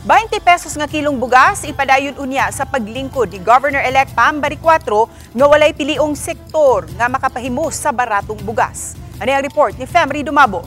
20 pesos nga kilong bugas ipadayon unya sa paglingkod ni Governor-elect Pam Baricuatro nga walay piliong sektor nga makapahimo sa baratong bugas. Ano ang report ni Femry Dumabo?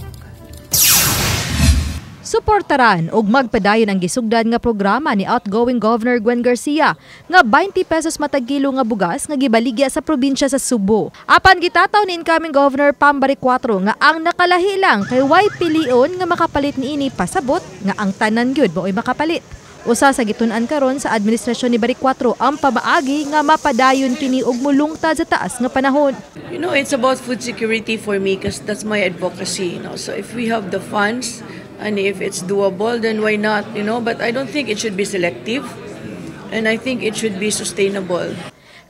Suportaran og magpadayon ang gisugdan nga programa ni outgoing Governor Gwen Garcia nga 20 pesos matag kilo nga bugas nga gibaligya sa probinsya sa Sugbo. Apan gitataw ni incoming Governor Pam Baricuatro nga ang nakalahi lang kay way pilion nga makapalit niini, pasabot nga ang tanan gyud mao'y makapalit. Usa sa gitun-an karon sa administrasyon ni Baricuatro ang pamaagi nga mapadayon kini og mulungtad sa taas nga panahon. It's about food security for me because that's my advocacy. So if we have the funds and if it's doable, then why not? But I don't think it should be selective and I think it should be sustainable.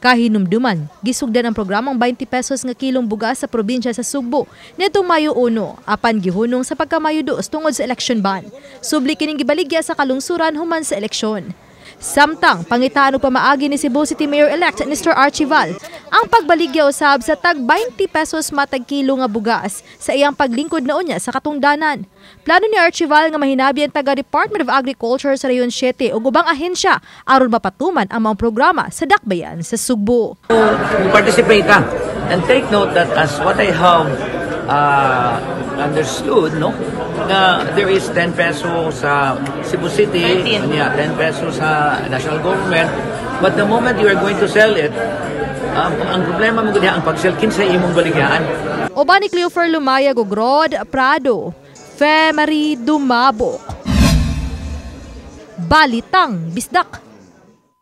Kahinumduman, gisugdan ang programang 20 pesos nga kilong bugas sa probinsya sa Sugbo nitong Mayo 1, apan gihunong sa pagka-Mayo 2 tungod sa election ban. Subli kining gibaligya sa kalungsuran human sa eleksyon. Samtang pangitaan og pamaagi ni Cebu City Mayor-elect Nestor Archival ang pagbaligya usab sa tag 20 pesos matag kilo nga bugas sa iyang paglingkod na unya sa katungdanan. Plano ni Archival nga mahinabi ang taga Department of Agriculture sa Rayon 7 ug ubang ahensya aron mapatuman ang mga programa sa dakbayan sa Sugbo. Participate ka. And take note that as what I have understood, no, na there is 10 peso sa Cebu City, yeah, 10 peso sa national government. But the moment you are going to sell it, ang problema mo gud ang pag-sell, kinsay imong baligyaan. Uban ni Cleofer Lumayag ug Rod Prado, Femary Dumabok. Balitang Bisdak.